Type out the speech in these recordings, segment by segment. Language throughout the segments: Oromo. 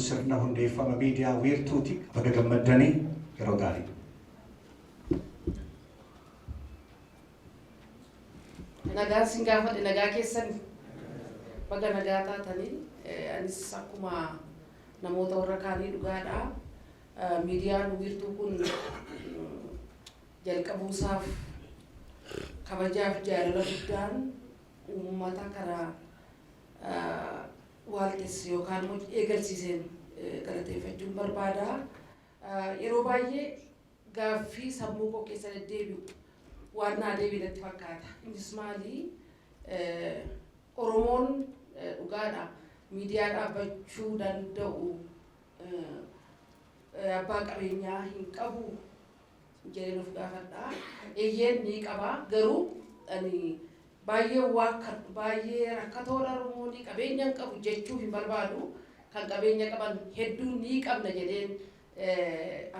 sirna hundeeffama miidiyaa wiirtuuti. Baga gammaddanii, yeroo gaarii. Nagaan sin gaafadhe, nagaa keessan, baga nagaa taatanii. Anis akkuma namoota warra kaanii dhugaadha. Miidiyaan wiirtuu kun jalqabuusaaf kabajaaf jaalala guddaan uummata kana waaltesse yookaan immoo eegalsiiseen galateeffachuun barbaada. Yeroo baay'ee gaaffii sammuu koo keessa deddeebi'u waan naa deebi'e natti fakkaata. Innis maali? Oromoon dhugaadha miidiyaa dhaabbachuu danda'u abbaa qabeenyaa hin qabu jedheen of gaafadha. Eeyyeen, ni qaba, garuu ani baay'ee waa baay'ee rakkatoodha, Oromoon qabeenya hin qabu jechuu hin barbaadu. Kan qabeenya qaban hedduu ni qabna jedheen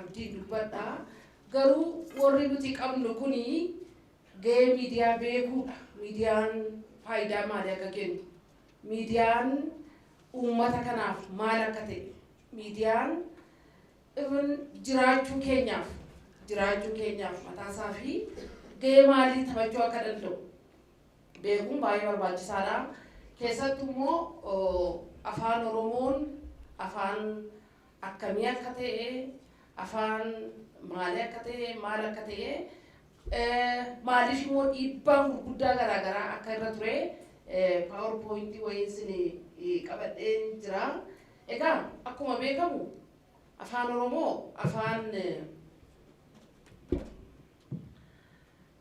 abdii dubbadha. Garuu warri nuti qabnu kuni gahee miidiyaa beekuudha. Miidiyaan faayidaa maalii akka kennu, miidiyaan uummata kanaaf maal akka ta'e, miidiyaan even jiraachuu keenyaaf mataasaa fi gahee maalii taphachuu akka danda'u beekuun baay'ee barbaachisaadha. Keessattuu immoo afaan Oromoon afaan akkamii akka ta'e, afaan maalii akka ta'e, maal akka ta'e, maaliif immoo dhiibbaan gurguddaa garaagaraa akka irra ture PowerPointii wayii isin qabadheen jira. Egaa akkuma beekamu afaan Oromoo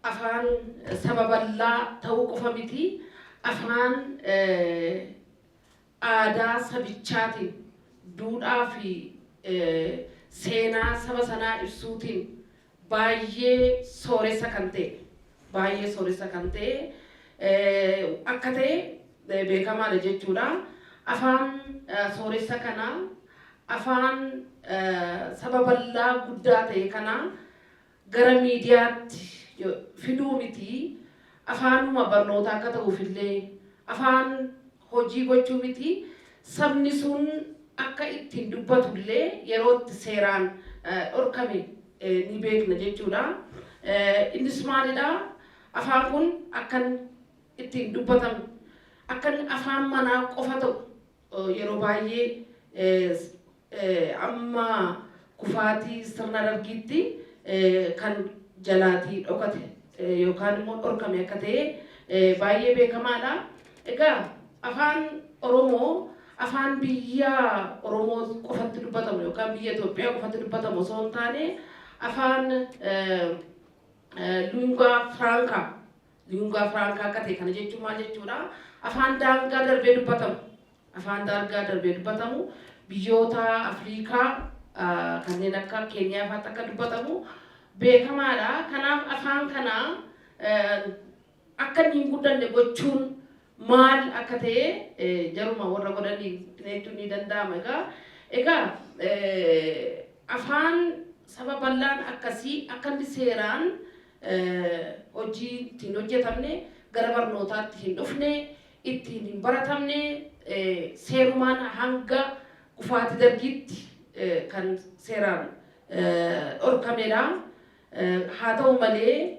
afaan saba bal'aa ta'uu qofa miti, afaan aadaa sabichaatiin, duudhaa fi seenaa saba sanaa ibsuutiin baay'ee sooressa kan ta'e, baay'ee sooressa kan ta'e akka ta'e beekamaadha jechuudha. Afaan sooressa kana, afaan saba bal'aa guddaa ta'e kana gara miidiyaatti fiduu miti, afaanuma barnoota akka ta'uufillee, afaan hojii gochuu miti, sabni sun akka ittiin dubbatullee yeroo itti seeraan dhorkame ni beekna jechuudha. Innis maalidha? Afaan kun akkan ittiin dubbatamu, akkan afaan manaa qofa ta'u yeroo baay'ee amma kufaatii sirna dargiitti kan jalaatii dhokate yookaan immoo dhorkame akka ta'e baay'ee beekamaadha. Egaa afaan Oromoo afaan biyya Oromoo qofatti dubbatamu yookaan biyya Itoophiyaa qofatti dubbatamu osoo hin taane, afaan lingua franca akka ta'e. Kana jechuun maal jechuudha? Afaan daangaa darbee dubbatamu. Afaan daangaa darbee dubbatamu biyyoota Afriikaa kanneen akka Keeniyaa fa'aatti akka dubbatamu beekamaadha. Kanaaf afaan kana akka inni hin guddanne gochuun maal akka ta'e jaruma warra godhanii jechuun ni danda'ama. Egaa afaan saba bal'aan akkasii akka inni seeraan hojii ittiin hojjetamne, gara barnootaatti hin dhufne, ittiin hin baratamne, seerumaan hanga kufaatii dargiitti kan seeraan dhorkamedha. Haa ta'u malee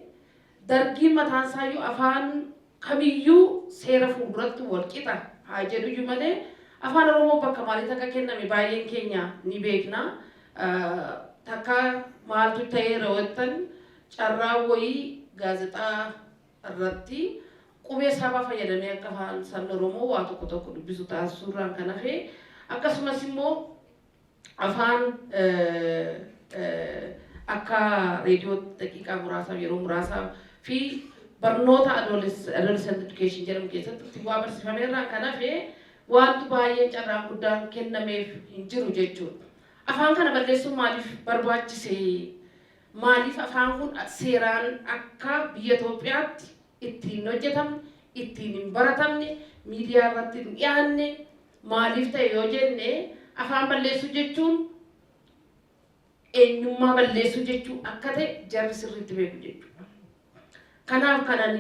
dargiin mataan isaayyuu afaan kamiyyuu seera fuulduratti wal qixa haa jedhuyyuu malee, afaan Oromoo bakka maaliitti akka kenname baay'een keenya ni beekna. Takka maaltu ta'eera jettan, carraa wayii gaazexaa irratti qubee sabaa fayyadamee akka afaan sabni Oromoo waa tokko tokko dubbisu taasisuurraan kan hafe, akkasumas immoo afaan akka reediyoo daqiiqaa muraasaaf, yeroo muraasaaf fi barnoota adolescent education jedhamu keessatti itti waa barsiifameerraan kan hafe wanti baay'een carraan guddaan kennameef hin jiru jechuudha. Afaan kana balleessuun maaliif barbaachise? Maaliif afaan kun seeraan akka biyya Itoophiyaatti ittiin hojjetamne, ittiin hin baratamne, miidiyaa irratti hin dhiyaanne maaliif ta'e yoo jenne, afaan balleessuu jechuun eenyummaa balleessuu jechuu akka ta'e jarri sirriitti beeku jechuudha. Kanaaf kanan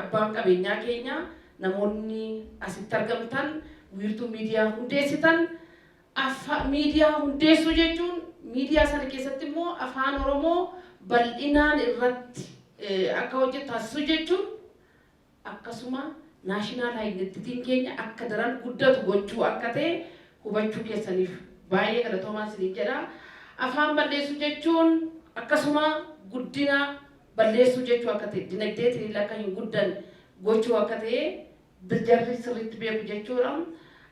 abbaan qabeenyaa keenya, namoonni asitti argamtan, wiirtuu miidiyaa hundeessitan Miidiyaa hundeessuu jechuun miidiyaa sana keessatti immoo Afaan Oromoo bal'inaan irratti akka hojjetu taasisuu jechuun akkasuma national identityn keenya akka daran guddatu gochuu akka ta'e hubachuu keessaniif baay'ee galatoomaa isiniin jedha. Afaan balleessuu jechuun akkasuma guddina balleessuu jechuu akka ta'e, dinagdeetiin akka hin guddanne gochuu akka ta'e jarri sirriitti beeku jechuudha.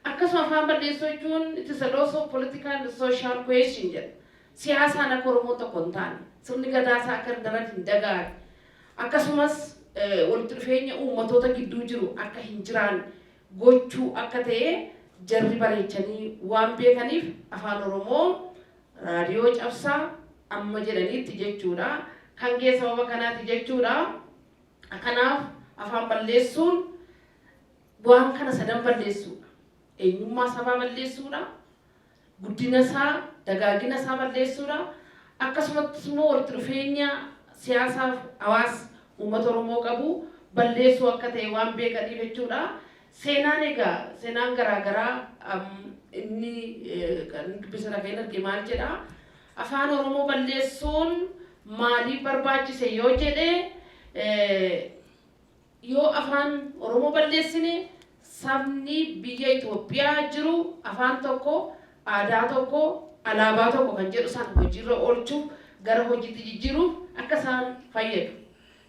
Akkasuma afaan balleessuu jechuun it is a loss of political and social cohesion jedha. Siyaasaan akka Oromoo tokko hin taane, sirni gadaasaa akka daran hin dagaage, akkasumas walitti dhufeenya uummatoota gidduu jiru akka hin jiraanne gochuu akka ta'e jarri bareechanii waan beekaniif Afaan Oromoo raadiyoo cabsaa amma jedhaniitti jechuudha. Kan ga'e sababa kanaati jechuudha. Kanaaf afaan balleessuun waan kana sadan balleessuudha. Eenyummaa sabaa balleessuudha. Guddina isaa, dagaagina isaa balleessuudha. Akkasumas immoo walitti dhufeenya siyaasaaf hawaasa uummata Oromoo qabu balleessuu akka ta'e waan beekaniif jechuudha. Seenaan egaa seenaan garaagaraa inni kan dubbisa kan arge maal jedha? Afaan Oromoo balleessuun maaliif barbaachise yoo jedhe, yoo Afaan Oromoo balleessine sabni biyya Itoophiyaa jiru afaan tokko, aadaa tokko, alaabaa tokko kan jedhu san hojiirra oolchuuf, gara hojiitti jijjiiruuf akka isaan fayyadu.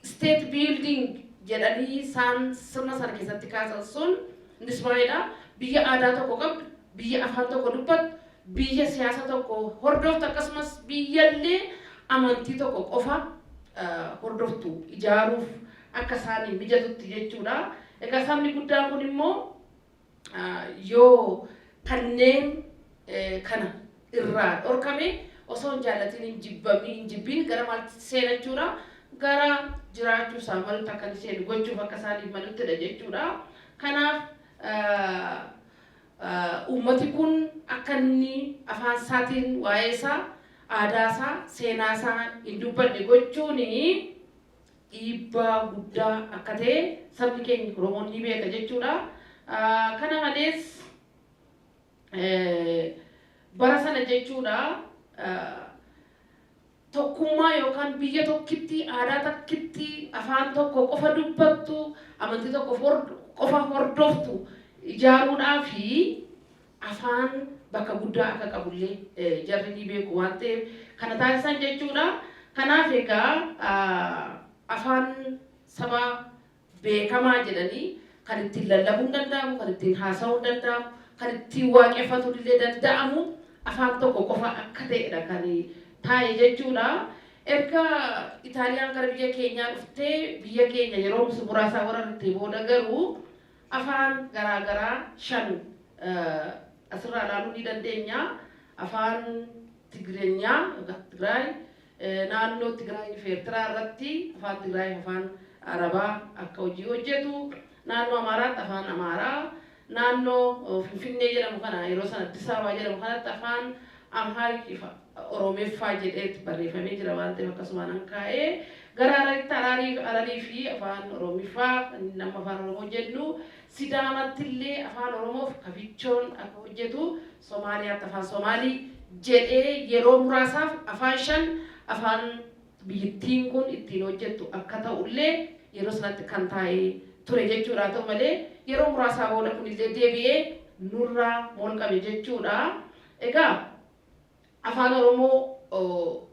State building jedhanii isaan sirna sana keessatti kaasan sun innis maalidha? Biyya aadaa tokko qabdu, biyya afaan tokko dubbattu, biyya siyaasa tokko hordoftu, akkasumas biyyallee amantii tokko qofa hordoftu ijaaruuf akka isaanii mijatutti jechuudha. Egaa sabni guddaan kun immoo yoo kanneen kana irraa dhorkame, osoo hin jaallatin, hin jibbamii, hin jibbiin gara maaltti seena jechuudha? Gara jiraachuu isaa malutti akka inni seenu gochuuf akka isaaniif maluttidha jechuudha. Kanaaf uummati kun akka inni afaan isaatiin waa'ee isaa, aadaa isaa, seenaa isaa hin dubbanne gochuun dhiibbaa guddaa akka ta'e sabni keenya Oromoon ni beeka jechuudha. Kana malees bara sana jechuudha, tokkummaa yookaan biyya tokkitti, aadaa takkitti, afaan tokko qofa dubbattu, amantii tokko qofa hordoftu ijaaruudhaa fi afaan bakka guddaa akka qabullee jarri ni beeku waan ta'eef kana taasisan jechuudha. Kanaaf egaa afaan saba beekamaa jedhanii kan ittiin lallabuun danda'amu, kan ittiin haasa'uun danda'amu, kan ittiin waaqeffatuun illee danda'amu afaan tokko qofa akka ta'edha kan taa'e jechuudha. Erga Itaaliyaan gara biyya keenyaa dhuftee biyya keenya yeroo muraasaa warartee booda garuu afaan garaagaraa shan asirraa ilaaluu ni dandeenya. Afaan Tigireenyaa yookaan Tigraay, naannoo Tigraay fi Eertiraa irratti afaan Tigraay, afaan Arabaa akka hojii hojjetu, naannoo Amaaraatti afaan Amaaraa, naannoo Finfinnee jedhamu kana, yeroo sana Addis Ababaa jedhamu kanatti, afaan Amhaarik, Oromeeffaa jedheet barreeffamee jira waan ta'eef akkasumaan an kaa'ee, gara Hararitti Hararii fi afaan Oromiffaa nama Afaan Oromoo jennu, Sidaamatti illee afaan Oromoof Kafichoon akka hojjetu, Somaaliyaatti afaan Somaalii jedhee yeroo muraasaaf afaan shan afaan biyyattiin kun ittiin hojjettu akka ta'ullee yeroo sanatti kan taa'ee ture jechuudha. Haa ta'u malee yeroo muraasaa booda kunillee deebi'ee nurraa molqame jechuudha. Egaa Afaan Oromoo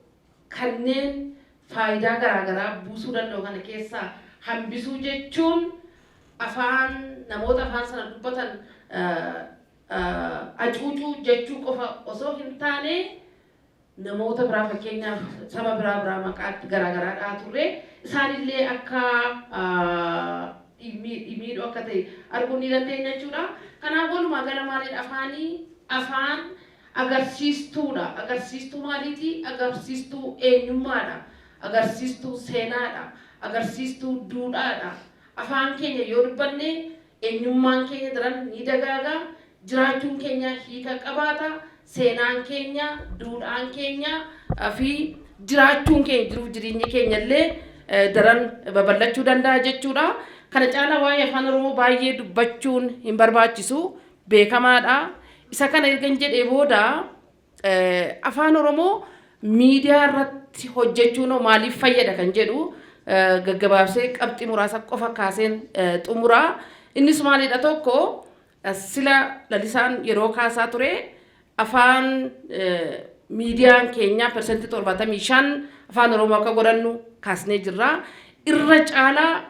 kanneen faayidaa garaagaraa buusuu danda'u kana keessaa hambisuu jechuun afaan namoota afaan sana dubbatan acuucuu jechuu qofa osoo hin taane, namoota biraa, fakkeenyaaf saba biraa biraa maqaatti garaagaraa dhahaa turre, isaanillee akka miidhuu akka ta'e arguu ni dandeenya jechuudha. Kanaaf walumaa gala maalidha afaanii? Afaan agarsiistuudha. Agarsiistuu maaliiti? Agarsiistuu eenyummaadha. Agarsiistuu seenaadha. Agarsiistuu duudhaadha. Afaan keenya yoo dubbanne eenyummaan keenya daran ni dagaaga. Jiraachuun keenya hiika qabaata. Seenaan keenya, duudhaan keenya fi jiraachuun keenya, jiruuf jireenyi keenya illee daran babal'achuu danda'a jechuudha. Kana caalaa waa'ee Afaan Oromoo baay'ee dubbachuun hin barbaachisu. Beekamaadha. Isa kana ergan jedhee booda, Afaan Oromoo miidiyaa irratti hojjechuun maaliif fayyada kan jedhu gaggabaabsee qabxii muraasa qofa kaaseen xumuraa. Innis maalidha? Tokko, sila Lalisaan yeroo kaasaa ture, afaan miidiyaan keenya 75% Afaan Oromoo akka godhannu kaasnee jirra. Irra caalaa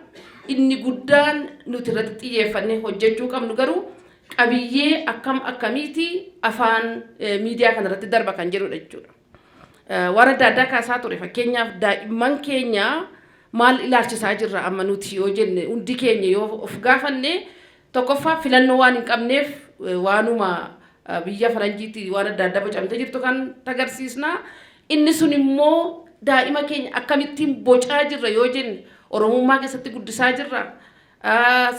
inni guddaan nuti irratti xiyyeeffannee hojjechuu qabnu garuu qabiyyee akkam akkamiiti afaan miidiyaa kana irratti darba kan jedhudha jechuudha. Waan adda addaa kaasaa ture. Fakkeenyaaf, daa'imman keenya maal ilaalchisaa jirra amma nuti yoo jenne, hundi keenya yoo of gaafanne, tokkoffaa filannoo waan hin qabneef waanuma biyya faranjiitti waan adda addaa bocamtee jirtu kan agarsiisna. Inni sun immoo daa'ima keenya akkamittiin bocaa jirra yoo jenne, Oromummaa keessatti guddisaa jirra?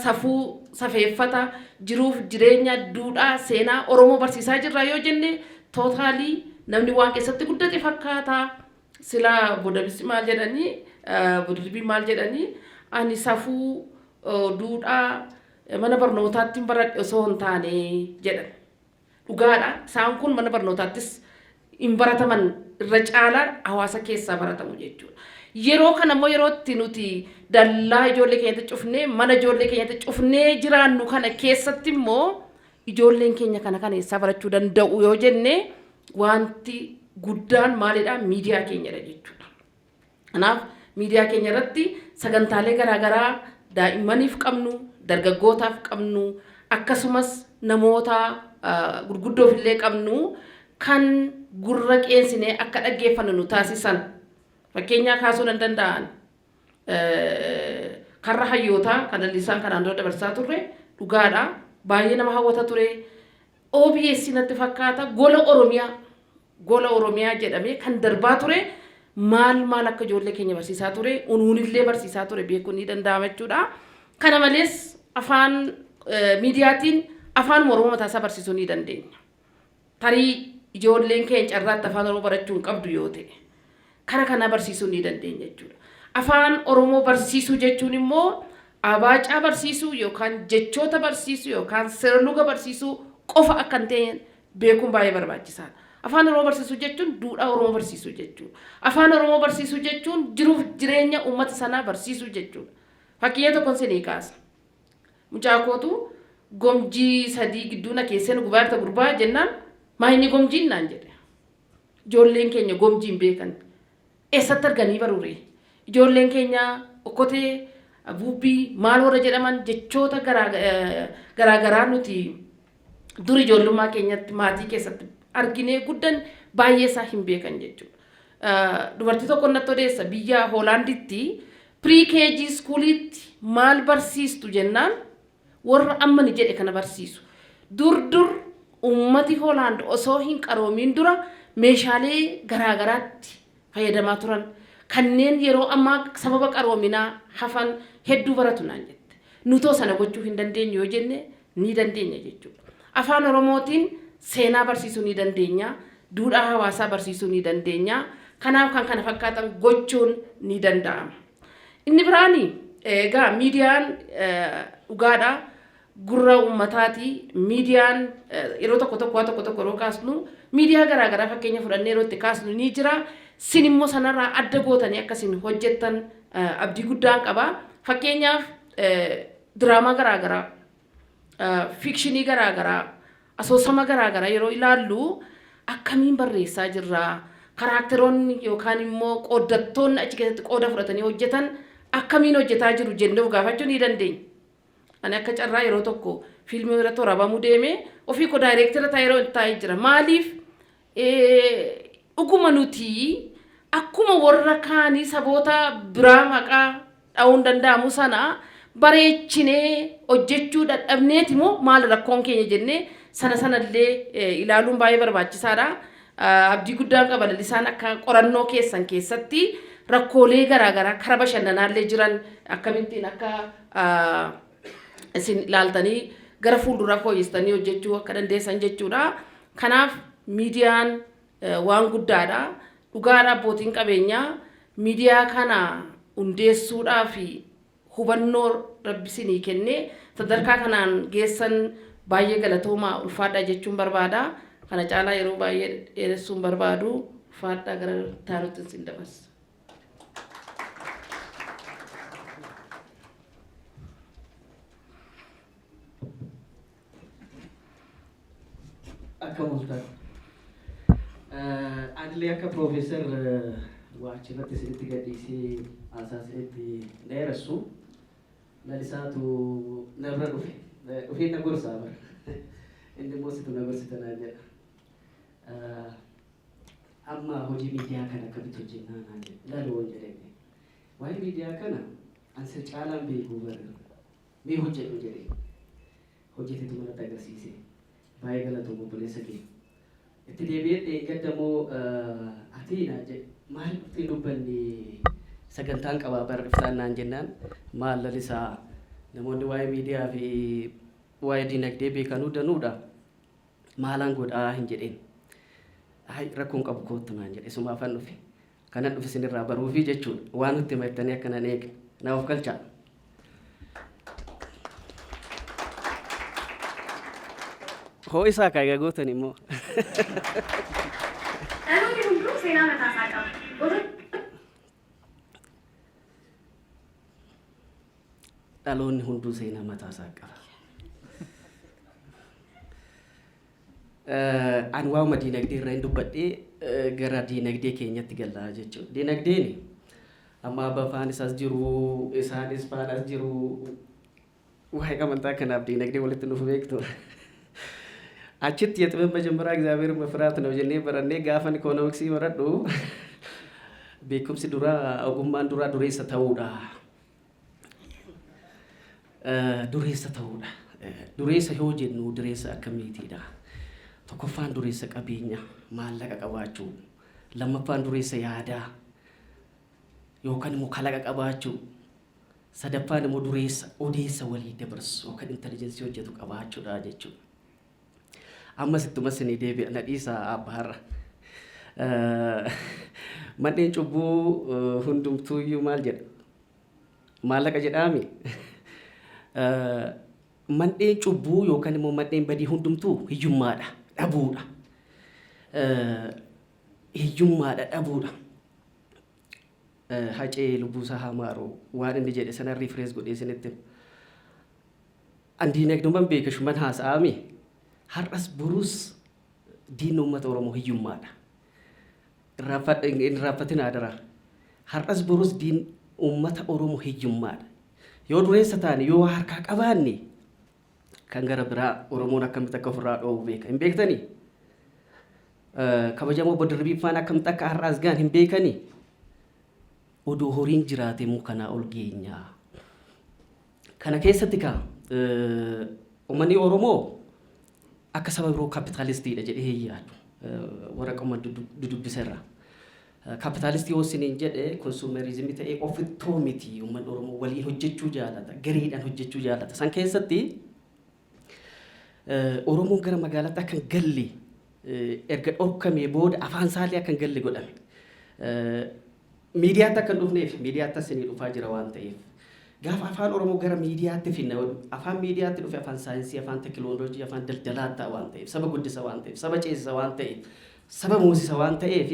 Safuu, safeeffata, jiruuf jireenya, duudhaa, seenaa Oromoo barsiisaa jirra yoo jenne, totally namni waan keessatti guddate fakkaata. Sila Bodabisi maal jedhanii, Bodabbii maal jedhanii, ani safuu, duudhaa mana barnootaatti baradhe osoo hin taane jedhan. Dhugaadha. Isaan kun mana barnootaattis hin barataman, irra caalaa hawaasa keessaa baratamu jechuudha. Yeroo kana immoo yeroo itti nuti dallaa ijoollee keenyatti cufnee, mana ijoollee keenyatti cufnee jiraannu kana keessatti immoo ijoolleen keenya kana kana eessaa barachuu danda'u yoo jenne, wanti guddaan maalidha? Miidiyaa keenyadha jechuudha. Kanaaf miidiyaa keenya irratti sagantaalee garaagaraa daa'immaniif qabnu, dargaggootaaf qabnu, akkasumas namoota gurguddoof illee qabnu kan gurra qeensinee akka dhaggeeffannu nu taasisan. Fakkeenyaa kaasuu nan danda'an. Karra Hayyootaa kan Lalisaan kanaan dura dabarsaa turre dhugaadha. Baay'ee nama hawwata ture. OBS natti fakkaata, Gola Oromiyaa, Gola Oromiyaa jedhamee kan darbaa ture maal maal akka ijoollee keenya barsiisaa ture, unuunillee barsiisaa ture beekuun ni danda'ama jechuudha. Kana malees afaan miidiyaatiin Afaan Oromoo mataasaa barsiisuu ni dandeenya. Tarii ijoolleen keenya carraatti Afaan Oromoo barachuu hin qabdu yoo ta'e, kara kana barsiisuu ni dandeenya jechuudha. Afaan Oromoo barsiisuu jechuun immoo abaacaa barsiisuu yookaan jechoota barsiisuu yookaan seerluga barsiisuu qofa akka hin ta'e beekuun baay'ee barbaachisaadha. Afaan Oromoo barsiisuu jechuun duudhaa Oromoo barsiisuu jechuudha. Afaan Oromoo barsiisuu jechuun jiruuf jireenya uummata sanaa barsiisuu jechuudha. Fakkeenya tokkon isinii kaasa. Mucaa kootu gomjii sadii gidduu na keessee nu gubaa jirta gurbaa jennaan, maa inni gomjiin naan jedhe. Ijoolleen keenya gomjii hin beekan. Eessatti arganii barure? Ijoolleen keenya okkotee, buubbii, maal warra jedhaman, jechoota garaagaraa nuti dur ijoollummaa keenyatti maatii keessatti arginee guddan baay'ee isaa hin beekan jechuudha. Dubartii tokko natti odeessa, biyya Hoolaanditti pre-KG schooliitti maal barsiistu jennaan, warra amma ni jedhe kana barsiisu. Dur dur uummati Hoolaand osoo hin qaroomiin dura meeshaalee garaagaraatti fayyadamaa turan, kanneen yeroo ammaa sababa qaroominaa hafan hedduu baratu naan jette. Nutoo sana gochuu hin dandeenyu yoo jenne, ni dandeenya jechuudha. Afaan Oromootiin seenaa barsiisuu ni dandeenya, duudhaa hawaasaa barsiisuu ni dandeenya. Kanaaf kan kana fakkaatan gochuun ni danda'ama. Inni biraani egaa miidiyaan dhugaadha. Gurra uummataati. Miidiyaan yeroo tokko tokko waa tokko tokko yeroo kaasnu, miidiyaa garaagaraa fakkeenya fudhannee yeroo itti kaasnu ni jira. Sin immoo sanarraa adda gootanii akkasiin hojjettan abdii guddaan qaba. Fakkeenyaaf, diraamaa garaagaraa, fiikshinii garaagaraa, asoosama garaagaraa yeroo ilaallu akkamiin barreessaa jirra? Karaakteroonni yookaan immoo qooddattoonni achi keessatti qooda fudhatanii hojjetan akkamiin hojjetaa jiru jennee of gaafachuu ni dandeenya. Ani akka carraa yeroo tokko fiilmii irratti waraabamuu deemee ofii koo daayireektara ta'ee yeroo taa'ee jira. Maaliif, dhuguma nuti akkuma warra kaanii saboota biraa maqaa dha'uun danda'amu sana bareechinee hojjechuu dadhabneeti moo maal rakkoon keenya jennee sana sanallee ilaaluun baay'ee barbaachisaadha. Abdii guddaan qaba, Lalisaan akka qorannoo keessan keessatti rakkoolee garaagaraa kara bashannanaallee jiran akkamittiin akka isin ilaaltanii gara fuulduraa fooyyessitanii hojjechuu akka dandeessan jechuudha. Kanaaf miidiyaan waan guddaadha. Dhugaadha, abbootiin qabeenyaa miidiyaa kana hundeessuudhaa fi hubannoo Rabbi isinii kennee sadarkaa kanaan geessan Baay'ee galatoomaa, ulfaadhaa jechuun barbaada. Kana caalaa yeroo baay'ee dheeressuun barbaadu. Ulfaadhaa, gara taanutti isin dabarsa. Akka mul'atan. Anillee akka Piroofeesar waa achirratti isinitti gadhiisee haasaa isinitti dheeressu Lalisaatu narra dhufe. Dhufee na gorsaa bara. Inni immoo situ na gorsita naan jedha. Amma hojii miidiyaa kana akkamitti hojjennaa naan jedhe. Ilaalu jedhee. Waa'ee miidiyaa kana an sir caalaan beekuu bara. Mee hojjedhu jedhee. Hojjetetu manatti agarsiise. Baay'ee galatoom, obboleessa kee. Itti deebi'ee dheengadda immoo ati naan jedhe, maal dhuftee dubbanni, sagantaan qabaa bara dhuftaan naan jennaan, maal Lalisaa, namoonni waa'ee miidiyaa fi waa'ee dinagdee beekanuu danuudha, maalaan godhaa hin jedheen. Ay, rakkoon qabu, koottu naan jedhe. Sumaafan dhufe. Kanan dhufe isinirraa baruufi jechuudha. Waan nutti himattanii akka nan eegne. Na of galchaa. Hoo isaa kaagaa gootan immoo. Dhaloonni hunduu seenaa mataasaa qaba. Gootota Dhaloonni hunduu seenaa mataasaa qaba. Ani waa'uma diinagdee irra hin dubbadhee gara diinagdee keenyatti gallaa jechuudha. Diinagdeen amma abba faanis as jiru, isaanis faan as jiru. Waa'ee amantaa kanaaf diinagdee walitti nuuf beektu. Achitti የጥበብ መጀመሪያ እግዚአብሔርን መፍራት ነው jennee barannee gaafan ikoonomiksii baradhu beekumsi duraa, ogummaan duraa dureessa ta'uudha. Dureessa ta'uudha. Dureessa yoo jennu dureessa akkamiitiidha? Tokkoffaan dureessa qabeenya, maallaqa qabaachuu. Lammaffaan dureessa yaadaa yookaan immoo kalaqa qabaachuu. Sadaffaan immoo dureessa odeessa walii dabarsu yookaan intelligence hojjetu qabaachuudha jechuudha. Ammas ittuma isinii deebi'a, na dhiisaa abbaa har'a. Manneen cubbuu hundumtuuyyuu maal jedha? Maallaqa jedhaami. Mandheen cubbuu yookaan immoo mandheen badii hundumtuu hiyyummaadha, dhabuudha. Hiyyummaadha, dhabuudha. Hacee lubbuusaa haa maaru, waan inni jedhe sana rephrase godhee isinitti hima. An diinagdummaan beeka shuman haasa'aami. Har'as borus diinni uummata Oromoo hiyyummaadha. Hin irraanfatina adaraa. Har'as borus diin uummata Oromoo hiyyummaadha. Yoo dureessa taane, yoo harkaa qabaanne, kan gara biraa Oromoon akkamitti akka ofirraa dhoowwu beeka. Hin beektanii? Kabajamoo obbo Dirribii akkamitti akka har'aas gahan hin beekanii? Odoo horiin jiraate immoo kanaa ol geenya. Kana keessatti kaa uummanni Oromoo akka saba biroo kaapitaalistiidha jedhee hin yaadu. Waraquma dudubbiseerra. Kaapitaalistii yoo isiniin jedhe consumerism ta'ee ofittoo miti, uummanni Oromoo waliin hojjechuu jaalata, gareedhaan hojjechuu jaalata. San keessatti Oromoon gara magaalaatti akka hin galle erga dhorkamee booda afaan isaallee akka hin galle godhame. Miidiyaatti akka hin dhufneef, miidiyaatti asinii dhufaa jira waan ta'eef. Gaafa afaan Oromoo gara miidiyaatti finna, afaan miidiyaatti dhufe afaan saayinsii, afaan teekinooloojii, afaan daldalaa ta'a waan ta'eef, saba guddisa waan ta'eef, saba ceesisa waan ta'eef, saba moosisa waan ta'eef,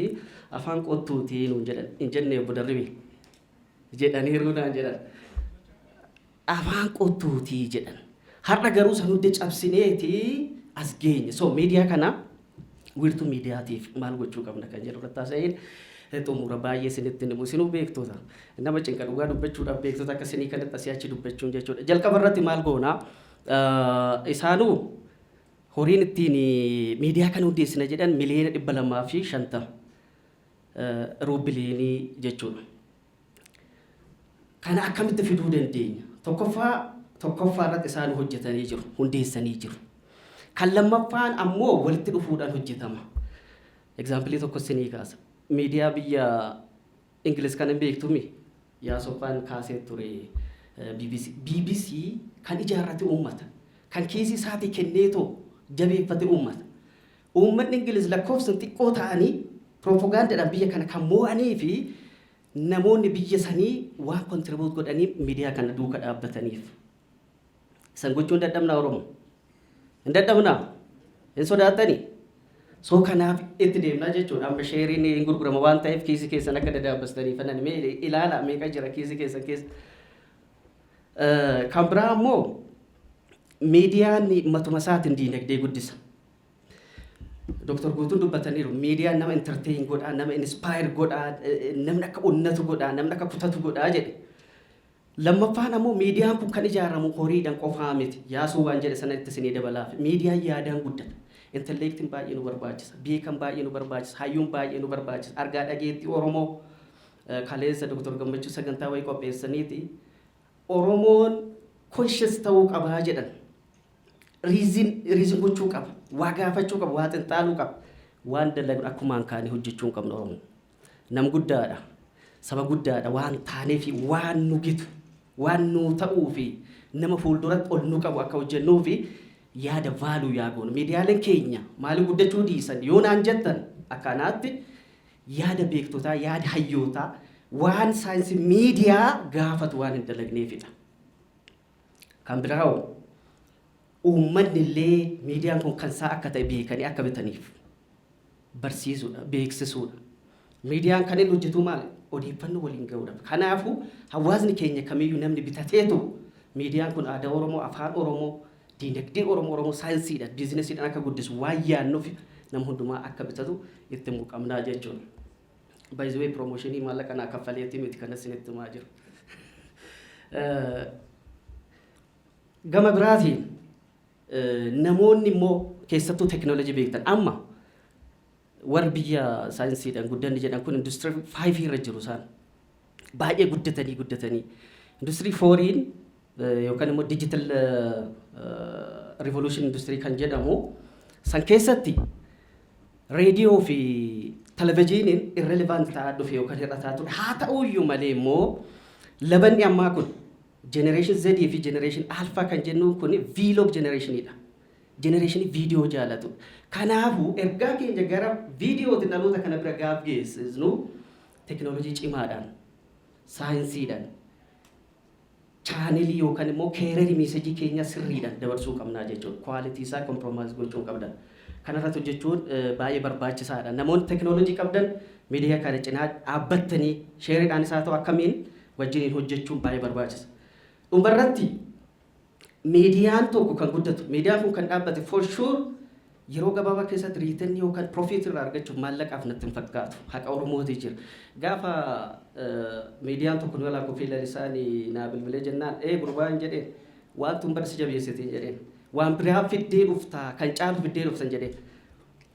afaan qottuutii nuun jedhan hin jenne, obbo Darribii jedhaniiru naan jedhan. Afaan qottuutii jedhan. Har'a garuu san hunda cabsineeti as geenye. So miidiyaa kana, wiirtuu miidiyaatiif maal gochuu qabna kan jedhu irratti haasa'een xumura. Baay'ee isinitti himu, isinuu beektota. Nama cinqa dhugaa dubbachuudhaaf beektota akka isinii kanatti asii achi dubbachuun jechuudha. Jalqaba irratti maal goona? Isaanuu horiin ittiin miidiyaa kana hundeessina jedhan 250,000,000, ruub biliyoonii jechuudha. Kana akkamitti fiduu dandeenya? Tokkoffaa, tokkoffaa irratti isaan hojjetanii jiru, hundeessanii jiru. Kan lammaffaan ammoo walitti dhufuudhaan hojjetama. Example tokko isinii kaasa. Miidiyaa biyya Ingiliz kan hin beektumi? Yaasoffaan kaasee ture BBC. BBC kan ijaarrate uummata. Kan kiisii isaatii kenneetoo jabeeffate uummata. Uummanni Ingiliz lakkoofsan xiqqoo ta'anii piroopagaandaadhaan biyya kana kan mo'anii fi namoonni biyya sanii waan contribute godhanii miidiyaa kana duuka dhaabbataniif. San gochuun dadhabnaa Oromoo? Hin dadhabnaa? Hin sodaattanii? So kanaaf itti deemnaa jechuudha. Amma sheeriin hin gurgurama waan ta'eef kiisii keessan akka dadaabbastanii fanan mee ilaala, meeqa jira kiisii keessan keessa. Kan biraa immoo miidiyaan matuma isaatiin diinagdee guddisa. Dr. Guutuun dubbataniiru, miidiyaan nama entertain godhaa, nama inspire godhaa, namni akka onnatu godhaa, namni akka kutatu godhaa jedhe. Lammaffaan ammoo miidiyaan kun kan ijaaramu horiidhaan qofaa miti. Yaasuu waan jedhe sana itti isinii dabalaaf. Miidiyaan yaadaan guddata. Intellectiin baay'ee nu barbaachisa. Beekan baay'ee nu barbaachisa. Hayyuun baay'ee nu barbaachisa. Argaa dhageettii Oromoo kaleessa Dr. Gammachuu sagantaa wayii qopheessaniiti. Oromoon conscious ta'uu qabaa jedhan. Reason gochuu qaba. Waa gaafachuu qaba. Waa xinxaaluu qaba. Waan dalagnu akkumaan kaanii hojjechuu hin qabnu Oromoo. Nam guddaadha. Saba guddaadha waan taaneef, waan nu gitu, waan nu ta'uu fi nama fuulduratti ol nu qabu akka hojjennuu fi yaada value yaa goonu. Miidiyaaleen keenya maaliif guddachuu dhiisan yoo naan jettan, akkanaatti yaada beektotaa, yaada hayyootaa, waan saayinsii miidiyaa gaafatu waan hin dalagneefidha. Kan biraa hoo, uummanni illee miidiyaan kun kan isaa akka ta'e beekanii akka bitaniif barsiisuudha, beeksisuudha. Miidiyaan kan inni hojjetu maali? Odeeffannoo waliin ga'uudha. Kanaafuu hawaasni keenya kamiyyuu namni bitateetu miidiyaan kun aadaa Oromoo, afaan Oromoo, diinagdee Oromoo, Oromoo saayinsiidhaan, biizinesiidhaan akka guddisu waan yaadnuuf nama hundumaa akka bitatu itti himuu qabnaa jechuudha. By the way, promotionii maallaqa naa kaffaleetii miti kanas isinitti himaa jiru. Gama biraatiin namoonni immoo keessattuu teekinooloojii beektan, amma warri biyya saayinsiidhaan guddanni jedhan kun industry five irra jiru. Isaan baay'ee guddatanii guddatanii industry fouriin yookaan immoo digital revolution industry kan jedhamu san keessatti reediyoo fi televezyiiniin irrelevant ta'aa dhufe yookaan hir'ataa ture. Haa ta'uyyuu malee immoo labanni ammaa kun generation Z fi generation Alpha kan jennuun kun vlog generationidha. Generationii viidiyoo jaalatu. Kanaafuu ergaa keenya gara viidiyootiin dhaloota kana bira gaaf geessisnu teekinooloojii cimaadhaan, saayinsiidhaan, channelii yookaan immoo carrier messageii keenya sirriidhaan dabarsuu qabnaa jechuudha. Quality isaa compromise gochuu qabdan. Kanarratti hojjechuun baay'ee barbaachisaadha. Namoonni teekinooloojii qabdan miidiyaa kana cinaa dhaabbattanii sheeriidhaan isaa ta'u akkamiin wajjiniin hojjechuun baay'ee barbaachisa. Dhumarratti miidiyaan tokko kan guddatu, miidiyaan kun kan dhaabbate for sure yeroo gabaabaa keessatti returnii yookaan profit irraa argachuuf, maallaqaaf natti hin fakkaatu. Haqa Oromooti jira. Gaafa miidiyaan tokko nu jalaa kufee lalisaan naa bilbilee jennaan, "Ee gurbaan," jedheen, "waan tun barsi jabeessitiin," jedheen. "Waan biraa fiddee dhuftaa, kan caalu fiddee dhuftan," jedheen.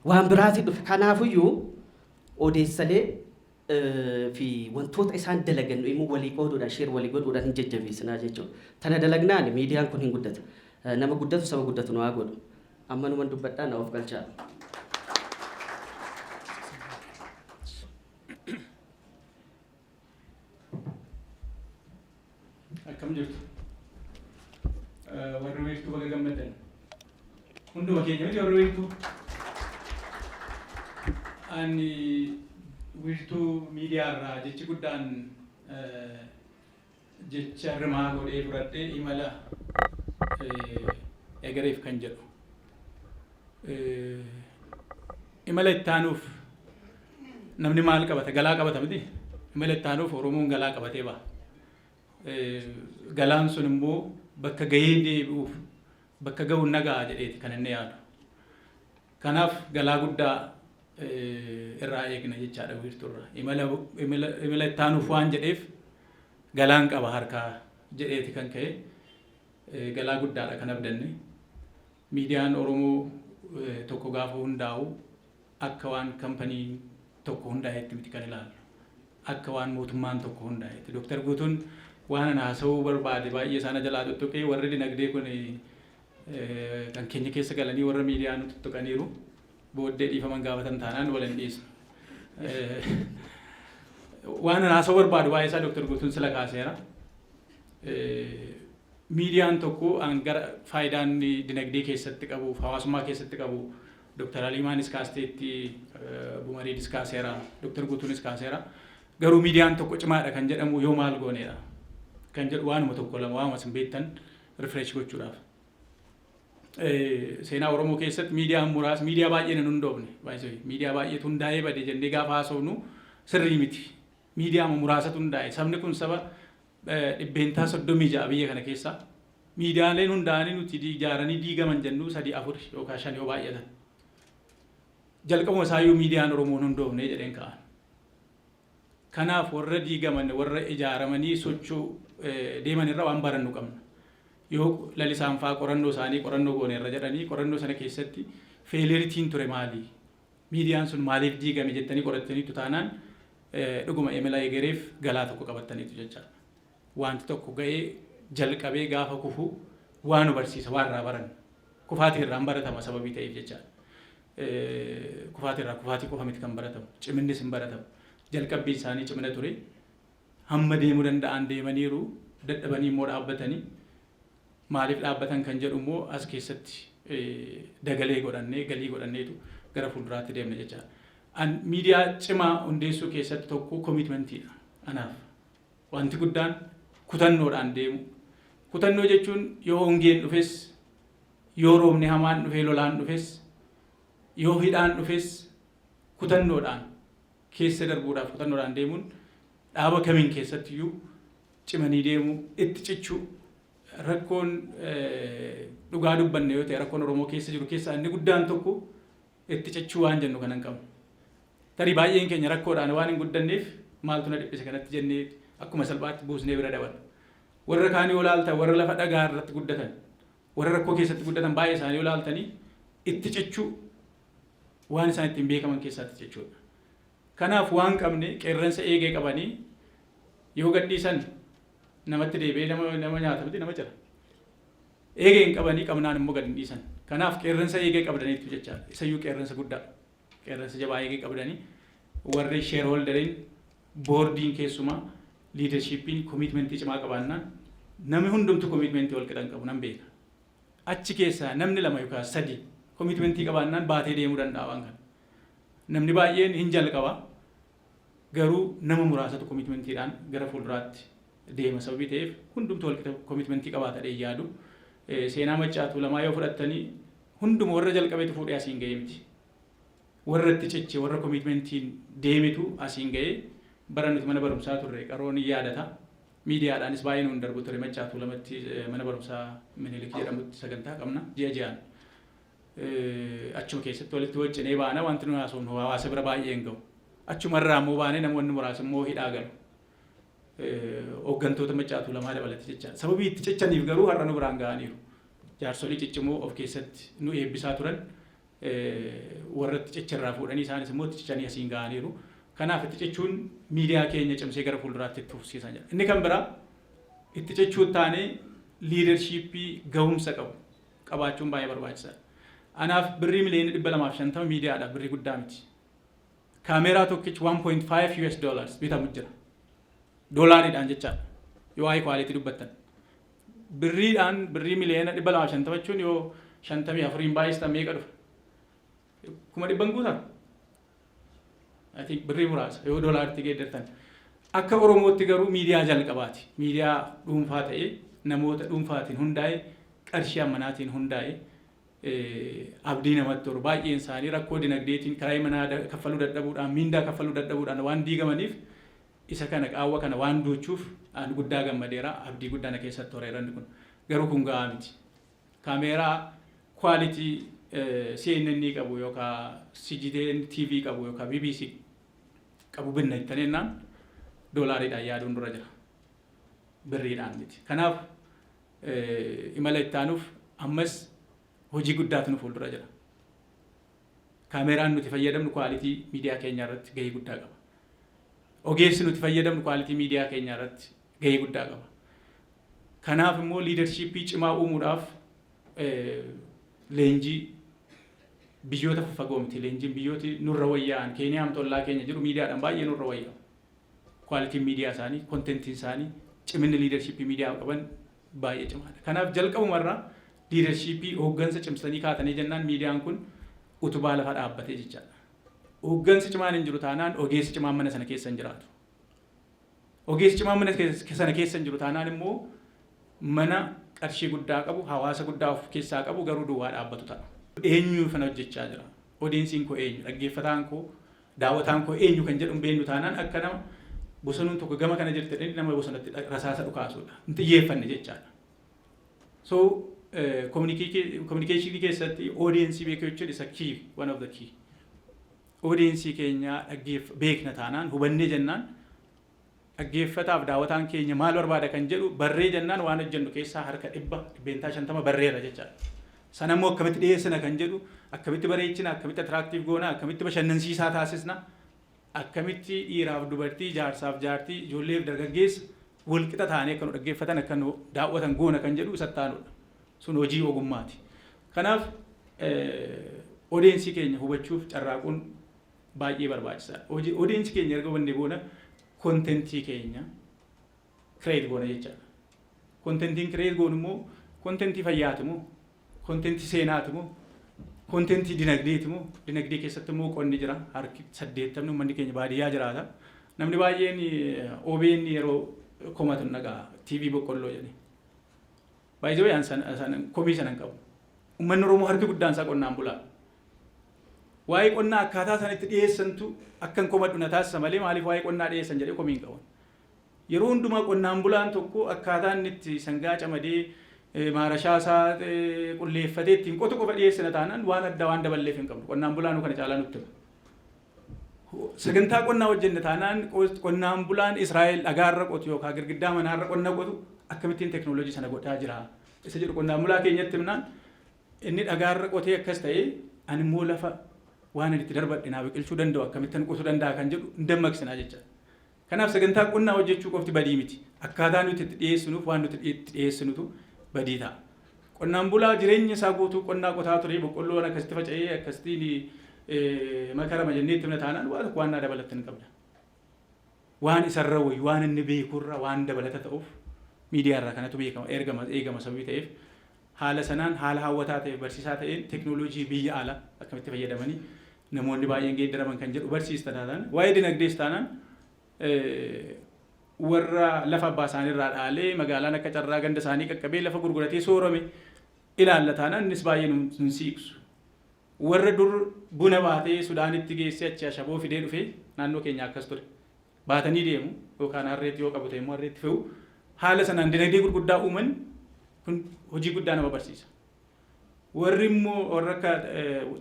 Waan biraati dhufe. Kanaafuyyuu odeessalee fi wantoota isaan dalagan immoo walii qooduudhaan, share walii godhuudhaan hin jajjabeessinaa jechuudha. Tana dalagnaan miidiyaan kun hin guddata. Nama guddatu, saba guddatu nu haa godhu. Amma numan dubbadhaa, na of galchaa. Akkam jirtu? Warri Wiirtuu, baga gammaddan. Hunduma keenya miti warri Wiirtuu. Ani Wiirtuu Miidiyaa irraa jechi guddaan jecha rimaa godhee fudhadhee imala egereef kan jedhu. Imala itti aanuuf namni maal qabata? Galaa qabata miti? Imala itti aanuuf Oromoon galaa qabatee baha. Galaan sun immoo bakka gahee deebi'uuf, bakka ga'uun nagaa jedheeti kan inni yaadu. Kanaaf galaa guddaa irraa eegna jechaadha Wiirtuurra. Imala itti aanuuf waan jedheef galaan qaba harkaa jedheeti kan ka'e. Galaa guddaadha kan abdanne. Miidiyaan Oromoo tokko gaafa hundaa'u akka waan company tokko hundaa'etti miti kan ilaallu. Akka waan mootummaan tokko hundaa'etti. Dooktar Guutuun waan ana haasa'uu barbaade baay'ee isaan jalaa tuttuqee, warri dinagdee kun kan keenya keessa galanii warra miidiyaa nu tuttuqaniiru. Booddee dhiifaman gaafatan taanaan wal hin dhiisnu. Waan ana haasa'uu barbaadu baay'ee isaa Dooktar Guutuun sila kaaseera. Miidiyaan tokko gara faayidaan dinagdee keessatti qabu, hawaasummaa keessatti qabu, Dooktar Aliimaanis kaasteetti, Bumariidis kaaseera, Dooktar Guutuunis kaaseera. Garuu miidiyaan tokko cimaadha kan jedhamu yoo maal gooneedha kan jedhu waanuma tokko lama waanuma isin beektan refresh gochuudhaaf. Seenaa Oromoo keessatti miidiyaan muraasa, miidiyaa baay'een hin hundoofne. Miidiyaa baay'eetu hundaa'ee bade jennee gaafa haasofnu sirrii miti. Miidiyaa muraasatu hundaa'e. Sabni kun saba 36% biyya kana keessa. Miidiyaaleen hundaa'anii nuti ijaaranii diigaman jennu sadii, afur yookaan shan yoo baay'atan. Jalqabuma isaayyuu miidiyaan Oromoon hundoofne jedheen ka'an. Kanaaf warra diigaman, warra ijaaramanii socho'uu deeman irra waan barannu qabna. Yoo Lalisaan fa'aa qorannoo isaanii qorannoo goone irra jedhanii, qorannoo sana keessatti failureitiin ture maali? Miidiyaan sun maaliif diigame jettanii qorattaniitu taanaan, dhuguma imala egereef galaa tokko qabattaniitu jechaadha. Wanti tokko ga'ee jalqabee gaafa kufu waa nu barsiisa, waan irraa baranna. Kufaatii irraan baratama sababii ta'eef jechaadha. Kufaatii irraa kufaatii qofa miti kan baratamu. Ciminnis hin baratamu. Jalqabbiin isaanii cimina ture. Hamma deemuu danda'an deemaniiru, dadhabanii immoo dhaabbatanii. Maaliif dhaabbatan kan jedhu immoo as keessatti dagalee godhannee, galii godhanneetu gara fuulduraatti deemna jechaadha. An miidiyaa cimaa hundeessuu keessatti tokko commitmentiidha anaaf. Wanti guddaan kutannoodhaan deemu. Kutannoo jechuun yoo hongeen dhufes, yoo roobni hamaan dhufee lolaan dhufes, yoo hidhaan dhufes, kutannoodhaan keessa darbuudhaaf kutannoodhaan deemuun dhaaba kamiin keessatti iyyuu cimanii deemuu, itti cichuu. Rakkoon, dhugaa dubbanne yoo ta'e, rakkoon Oromoo keessa jiru keessaa inni guddaan tokko itti cichuu waan jennu kana hin qabnu. Tarii baay'een keenya rakkoodhaan waan hin guddanneef maaltu na dhiphise kanatti jennee akkuma salphaatti buusnee bira dabarra. Warra kaanii yoo ilaaltan, warra lafa dhagaa irratti guddatan, warra rakkoo keessatti guddatan baay'ee isaanii yoo ilaaltanii, itti cichuu waan isaan ittiin beekaman keessaatti cichuudha. Kanaaf waan qabne qeerransa eegee qabanii yoo gadhiisan namatti deebi'ee nama nyaata miti, nama cira. Eegee hin qabanii, qabnaan immoo gad hin dhiisan. Kanaaf qeerransa eegee qabdaniitu jechaadha. Isayyuu qeerransa guddaa. Qeerransa jabaa eegee qabdanii, warri shareholderiin, boardiin, keessumaa leadershipiin commitmentii cimaa qabaannaan, namni hundumtu commitmentii wal qixa hin qabu nan beeka. Achi keessaa namni lama yookaan sadi commitmentii qabaannaan baatee deemuu danda'a waan kana. Namni baay'een hin jalqaba, garuu nama muraasatu commitmentiidhaan gara fuulduraatti deema sababii ta'eef hundumtu wal qixa commitmentii qabaata jedhee yaadu. Seenaa Maccaa Tuulamaa yoo fudhattanii, hunduma warra jalqabeetu fuudhee asiin ga'ee miti. Warra itti ciche, warra commitmentiin deemetu asiin ga'ee. Bara nuti mana barumsaa turre qaroon ni yaadata. Miidiyaadhaanis baay'ee nuun darbu ture. Maccaa Tuulamatti mana barumsaa Minilik jedhamutti sagantaa qabna ji'a ji'aan. Achuma keessatti walitti waccinee baana, wanti nu haasofnu hawaasa bira baay'ee hin ga'u. Achumarraa immoo baanee namoonni muraasa immoo hidhaa galu. Hooggantoota Maccaa Tuulamaa dabalate jecha. Sababii itti cichaniif garuu har'a nu biraan ga'aniiru. Jaarsolii ciccimoo of keessatti nu eebbisaa turan warra itti cicharraa fuudhanii isaanis immoo itti cichanii asiin ga'aniiru. Kanaaf itti cichuun miidiyaa keenya cimsee gara fuulduraatti itti fufsiisan jedha. Inni kan biraa itti cichuu taanee leadershipii gahumsa qabu qabaachuun baay'ee barbaachisaadha. Anaaf birrii miliyoona 250 miidiyaadhaaf birrii guddaa miti. Kaameeraa tokkichi 1.5 US dollars bitamu jira. Doolaariidhaan jechaadha. Yoo high quality dubbattan. Birriidhaan birrii miliyoona 250 jechuun yoo 54n baay'istan meeqa dhufa? 100,000 guutaa? I think birrii muraasa yoo doolaaritti geeddartan. Akka Oromootti garuu miidiyaa jalqabaati. Miidiyaa dhuunfaa ta'ee, namoota dhuunfaatiin hundaa'e, qarshii ammanaatiin hundaa'e, abdii namatti horu. Baay'een isaanii rakkoo dinagdeetiin, karaa manaa kaffaluu dadhabuudhaan, miindaa kaffaluu dadhabuudhaan waan diigamaniif, isa kana qaawwa kana waan duuchuuf an guddaa gammadeera, abdii guddaa na keessatti horeera inni kun. Garuu kun ga'aa miti. Kaameeraa quality CNN qabu yookaan CGTN TV qabu yookaan BBC qabu binna jettanii jennaan, doolaariidhaan yaaduun dura jira. Birriidhaan miti. Kanaaf imala itti aanuuf ammas hojii guddaatu nu fuuldura jira. Kaameeraan nuti fayyadamnu quality miidiyaa keenyaa irratti gahee guddaa qaba. Ogeessi nuti fayyadamnu quality miidiyaa keenyaa irratti gahee guddaa qaba. Kanaaf immoo leadershipii cimaa uumuudhaaf leenjii biyyoota faffagoo miti. Leenjiin biyyooti nurra wayyaa'an, Keeniyaan tollaa keenya jiru, miidiyaadhaan baay'ee nurra wayyaa'u. Qualityn miidiyaa isaanii, contentiin isaanii, ciminni leadershipii miidiyaa qaban baay'ee cimaadha. Kanaaf jalqabumarraa leadershipii, hooggansa cimsanii kaatanii jennaan, miidiyaan kun utubaa lafa dhaabbatee jechaadha. Hooggansi cimaan hin jiru taanaan ogeessi cimaan mana sana keessa hin jiraatu. Ogeessi cimaan mana sana keessa hin jiru taanaan immoo mana qarshii guddaa qabu, hawaasa guddaa of keessaa qabu, garuu duwwaa dhaabbatu ta'a. Eenyu kana hojjechaa jira? Audienceiin koo eenyu? Dhaggeeffataan koo, daawwataan koo eenyu kan jedhu hin beeknu taanaan, akka nama bosonuun tokko gama kana jirti jedhanii nama bosonatti rasaasa dhukaasudha. Hin xiyyeeffanne jechaadha. So communication keessatti audience beekuu jechuun isa key, one of the key. Audience keenya dhaggeef beekna taanaan, hubannee jennaan, dhaggeeffataaf daawwataan keenya maal barbaada kan jedhu barree jennaan, waan hojjennu keessaa harka 100, 50% barreera jechaadha. Sana immoo akkamitti dhiyeessina kan jedhu, akkamitti bareechina, akkamitti attractive goona, akkamitti bashannansiisaa taasisna, akkamitti dhiiraaf dubartii, jaarsaaf jaartii, ijoolleef dargaggeessa walqixa ta'anii akka nu dhaggeeffatan, akka nu daawwatan goona kan jedhu isa taanudha. Sun hojii ogummaati. Kanaaf audience keenya hubachuuf carraaquun baay'ee barbaachisaadha. Audience keenya erga hubannee booda content keenya create goona jechaadha. Contentiin create goonu immoo content fayyaati moo, content seenaati moo, content dinagdeeti moo? Dinagdee keessatti immoo qonni jira. Harki 80 uummanni keenya baadiyyaa jiraata. Namni baay'een OBN yeroo komatu nagaa TV boqqolloo jedhe. Baay'ee waan komii sana hin qabu. Uummanni Oromoo harki guddaan isaa qonnaan bulaa. Waa'ee qonnaa akkaataa isaan itti dhiyeessantu akkan komadhu na taasisa malee, maaliif waa'ee qonnaa dhiyeessan jedhee komii hin qabu. Yeroo hundumaa qonnaan bulaan tokko akkaataa inni itti sangaa camadee, maarashaa isaa qulleeffatee ittiin qotu qofa dhiyeessina taanaan, waan addaa waan daballeef hin qabnu. Qonnaan bulaan kana caalaa nutti hima. Sagantaa qonnaa hojjenne taanaan, qonnaan bulaan Israa'el dhagaarra qotu yookaan girgiddaa manaarra qonna qotu akkamittiin teekinooloojii sana godhaa jira isa jedhu qonnaan bulaa keenyatti himnaan, inni dhagaarra qotee akkas ta'ee, ani immoo lafa waan ani itti darbadhe naa biqilchuu danda'u akkamittiin qotuu danda'a kan jedhu hin dammaqsinaa jecha. Kanaaf sagantaa qonnaa hojjechuu qofti badii miti. Akkaataa nuti itti dhiyeessinuuf waan nuti itti dhiyeessinutu badii ta'a. Qonnaan bulaa jireenya isaa guutuu qonnaa qotaa ture, boqqolloon akkasitti faca'ee akkasitti makarama jennee itti himna taanaan, waan tokko waan naa dabalatti hin qabna. Waan isarra wayyu, waan inni beekurra waan dabalata ta'uuf miidiyaa irraa kanatu beekama ergama eegama. Sababii ta'eef haala sanaan, haala hawwataa ta'e, barsiisaa ta'een, teknooloojii biyya alaa akkamitti fayyadamanii namoonni baay'een geeddaraman kan jedhu barsiista taanaan, waa'ee dinagdees taanaan, warra lafa abbaa isaanii irraa dhaalee magaalaan akka carraa ganda isaanii qaqqabee lafa gurguratee soorame ilaalla taanaan, innis baay'ee nun siiqsu. Warra dur buna baatee Sudaanitti geessee achi ashaboo fidee dhufee, naannoo keenya akkas ture. Baatanii deemu yookaan harreetti yoo qabu ta'e immoo harreetti fe'u. Haala sanaan dinagdee gurguddaa uuman kun hojii guddaa nama barsiisa. Warri immoo warra akka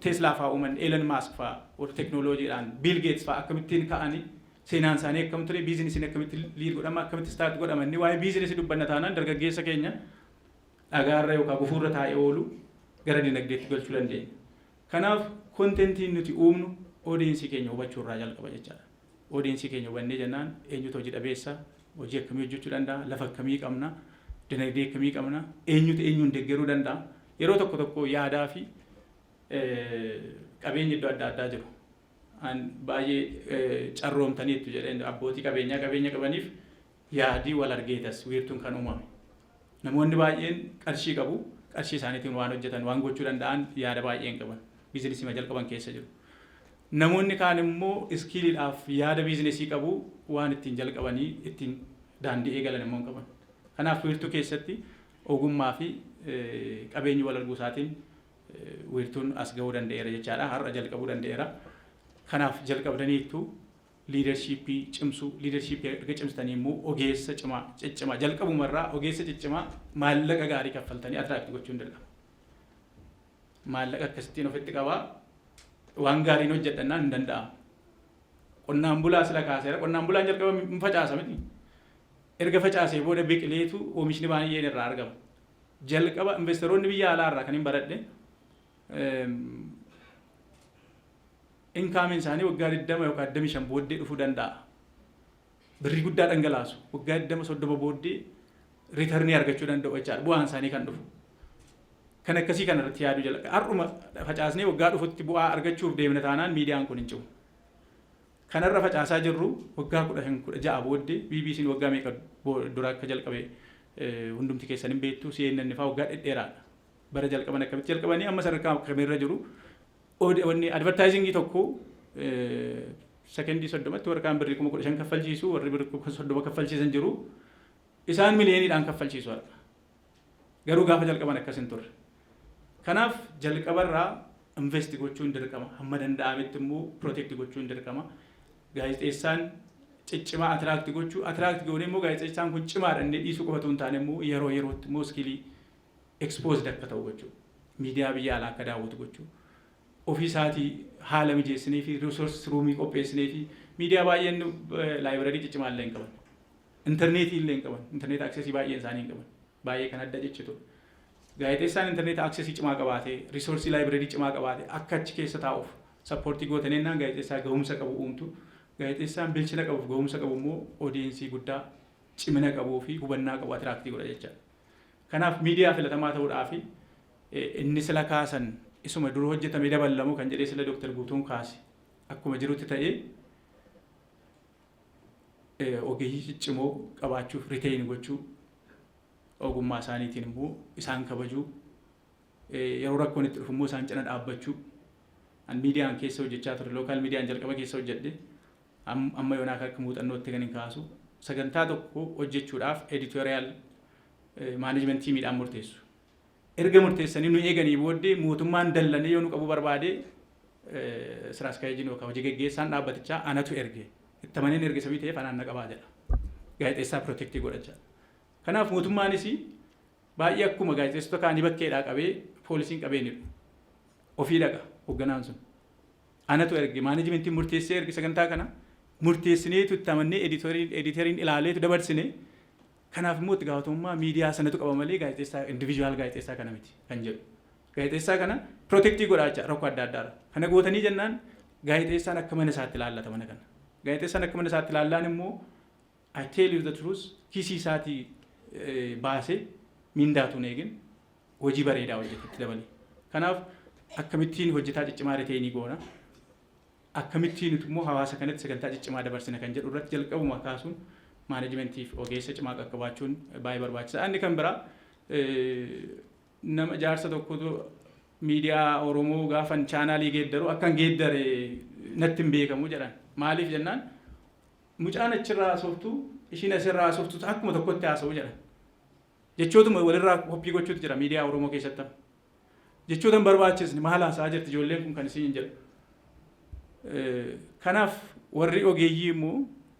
Teeslaa fa'aa uuman, Elon Musk fa'aa, warra teknooloojiidhaan Bill Gates fa'aa akkamittiin ka'anii, seenaan isaanii akkam ture, businessiin akkamitti lead godhama, akkamitti start godhama, inni waa'ee business dubbanna taanaan, dargaggeessa keenya dhagaarra yookaan gufuurra taa'ee oolu gara dinagdeetti galchuu dandeenya. Kanaaf contentiin nuti uumnu audience keenya hubachuu irraa jalqaba jechaadha. Audience keenya hubannee jennaan, eenyutu hojii dhabeessa, hojii akkamii hojjechuu danda'a, lafa akkamii qabna, dinagdee akkamii qabna, eenyutu eenyuun deeggaruu danda'a. Yeroo tokko tokko yaadaa fi qabeenyi iddoo adda addaa jiru. An baay'ee carroomtaniittu jedheen, abbootii qabeenyaa qabeenya qabaniif yaadii wal argeetas wiirtuun kan uumame. Namoonni baay'een qarshii qabu, qarshii isaaniitiin waan hojjetan, waan gochuu danda'an yaada baay'een qaban. Business jalqaban keessa jiru. Namoonni kaan immoo skilliidhaaf yaada business qabu, waan ittiin jalqabanii ittiin daandii eegalan immoo hin qaban. Kanaaf wiirtuu keessatti ogummaa fi qabeenyi wal arguu isaatiin wiirtuun as gahuu danda'eera jechaadha. Har'a jalqabuu danda'eera. Kanaaf jalqabdaniittu, leadership cimsuu, leadership erga cimsitanii immoo ogeessa cimaa ciccimaa, jalqabumarraa ogeessa ciccimaa maallaqa gaarii kaffaltanii attract gochuun dirqama. Maallaqa akkasittiin ofitti qabaa, waan gaariin hojjedhannaan hin danda'amu. Qonnaan bulaa sila kaaseera. Qonnaan bulaan jalqaba hin facaasa miti. Erga facaasee booda biqileetu oomishni baay'een irraa argama. Jalqaba investoroonni biyya alaa irraa kan hin baradhe incomeiin isaanii waggaa 20 yookaan 25 booddee dhufuu danda'a. Birrii guddaa dhangalaasu. Waggaa 20, 30 booddee return argachuu danda'u jechaadha. Bu'aan isaanii kan dhufu. Kan akkasii kana irratti yaaduu jala. Har'uma facaasnee waggaa dhufutti bu'aa argachuuf deemna taanaan, miidiyaan kun hin cimu. Kanarra facaasaa jirru waggaa 15, 16 booddee, BBC'n waggaa meeqa dura akka jalqabe hundumti keessan hin beektu, CNN fa'aa waggaa dhedheeraadha. Bara jalqaban akkamitti jalqabanii amma sadarkaa kamirra jiru. Wanni advertising tokko sekendii 30tti warra kaan birrii 15,000 kaffalchiisu, warri birrii 30,000 kaffalchiisan jiru. Isaan miliyooniidhaan kaffalchiisu har'a. Garuu gaafa jalqaban akkas hin turre. Kanaaf jalqabarraa invest gochuun dirqama. Hamma danda'ametti immoo protect gochuun dirqama. Gaazexeessaan ciccimaa attract gochuu, attract goonee immoo gaazexeessaan kun cimaadha inni dhiisuu qofatu hin taane immoo yeroo yerootti immoo skill exposed akka ta'u gochuu. Miidiyaa biyya alaa akka daawwatu gochuu. Ofii isaatii haala mijeessinee fi resource room qopheessinee fi miidiyaa baay'een library ciccimaa illee hin qaban. Intarneetii illee hin qaban. Internet access baay'een isaanii hin qaban. Baay'ee kan adda ciccitu. Gaazexeessaan internet access cimaa qabaatee, resource library cimaa qabaatee akka achi keessa taa'uuf support gootaneennaan gaazexeessaa gahumsa qabu uumtu. Gaazexeessaan bilchina qabuuf gahumsa qabu immoo audience guddaa cimina qabuu fi hubannaa qabu attract godha jechaadha. Kanaaf miidiyaa filatamaa ta'uudhaaf inni sila kaasan isuma dura hojjetame daballamu kan jedhee sila Dooktar Guutuun kaase akkuma jirutti ta'ee, ogeeyyii ciccimoo qabaachuuf retain gochuu, ogummaa isaaniitiin immoo isaan kabajuu, yeroo rakkoon itti dhufu immoo isaan cina dhaabbachuu. An miidiyaan keessa hojjechaa ture, local miidiyaan jalqaba keessa hojjedhe, amma yoonaa akka muuxannootti kan hin kaasu, sagantaa tokko hojjechuudhaaf editorial management miidhaan murteessu. Erga murteessanii nu eeganii booddee mootummaan dallanee yoo nu qabuu barbaade, ስራ አስኪያጅ yookaan hojii geggeessaan dhaabbatichaa anatu erge, itti amaneen erge sabii ta'eef anaan na qabaa jedha. Gaazexeessaa protect godhachaa. Kanaaf mootummaanis baay'ee akkuma gaazexeessota kaanii bakkeedhaa qabee poolisiin qabee ni dhufu. Ofii dhaqa hoogganaan sun. Anatu erge, managementiin murteessee erge, sagantaa kana murteessineetu itti amannee editoriin ilaaleetu dabarsine. Kanaaf immoo itti gaafatamummaa miidiyaa sanatu qaba malee gaazexeessaa individual gaazexeessaa kana miti kan jedhu. Gaazexeessaa kana protect godhaa rakkoo adda addaarra. Kana gootanii jennaan gaazexeessaan akka mana isaatti ilaallata mana kana. Gaazexeessaan akka mana isaatti ilaallaan immoo, I tell you the truth, kiisii isaatii baasee mindaatu hin eegin hojii bareedaa hojjetetti dabalee. Kanaaf akkamittiin hojjetaa ciccimaa retain goona? Akkamittiin immoo hawaasa kanatti sagantaa ciccimaa dabarsina kan jedhu irratti jalqabuma kaasuun managementiif ogeessa cimaa qaqqabaachuun baay'ee barbaachisaa. Inni kan biraa, nama jaarsa tokkotu miidiyaa Oromoo gaafan channel geeddaru akkan geeddare natti hin beekamu jedhan. Maaliif jennaan, mucaan achirraa haasoftu, ishiin asirraa haasoftu akkuma tokkotti haasa'u jedhan. Jechootuma walirraa copy gochuutu jira miidiyaa Oromoo keessatti. Jechoota hin barbaachisne, maal haasa'aa jirti ijoolleen kun kan isin jedhu. Kanaaf warri ogeeyyii immoo